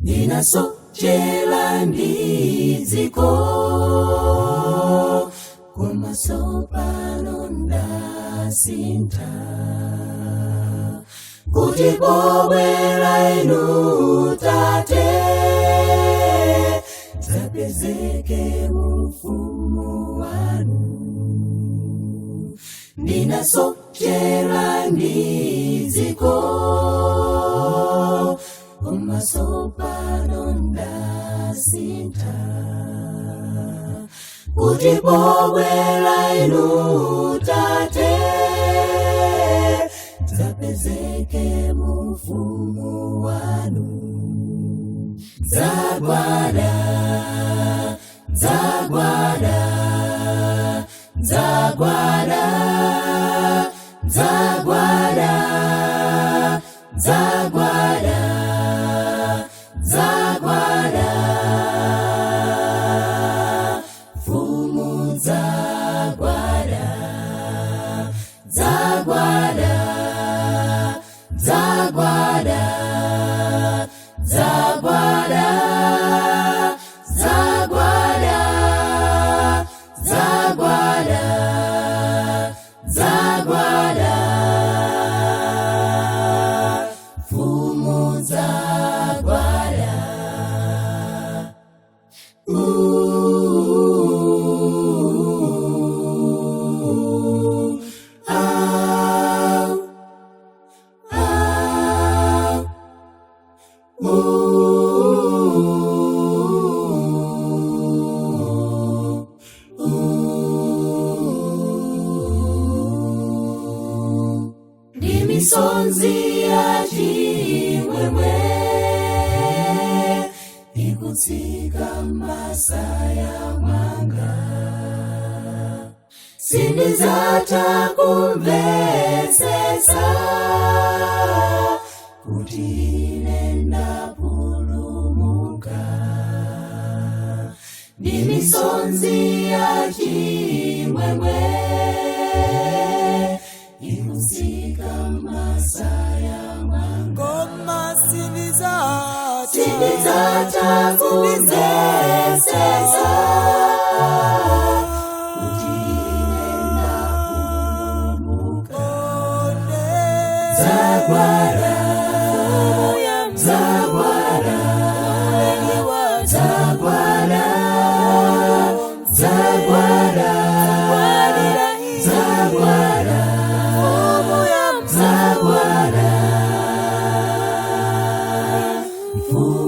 Ndinasochera ndi dziko, koma tsopano ndasintha, kuti pobwera inu Tate dzapezeke ufumu wanu. Ndinasochera ndi dziko, koma tsopano ndasintha, kuti pobwera inu Tate dzapezeke mufumu wanu. Dzagwada, dzagwada, dzagwada, dzagwada, dzagwada, dzagwada, mfumu dzagwada, dzagwada, dzagwada, dzagwada, dzagwada, dzagwada, dzagwada, mfumu dzagwada. Ooh, ah, ah, ooh, ooh. Ndi misonzi ya chimwemwe ikutsika masaya mwanga, sindidzatha kumvetsetsa kuti ine ndapulumuka. Ndi misonzi ya chimwemwe ikutsika masaya mwanga, Koma sindidzatha, sindidzatha kumvetsetsa kuti ine ndapulumuka. Dzagwada, dzagwada, dzagwada, dzagwada, dzagwada, dzagwada, mfumu.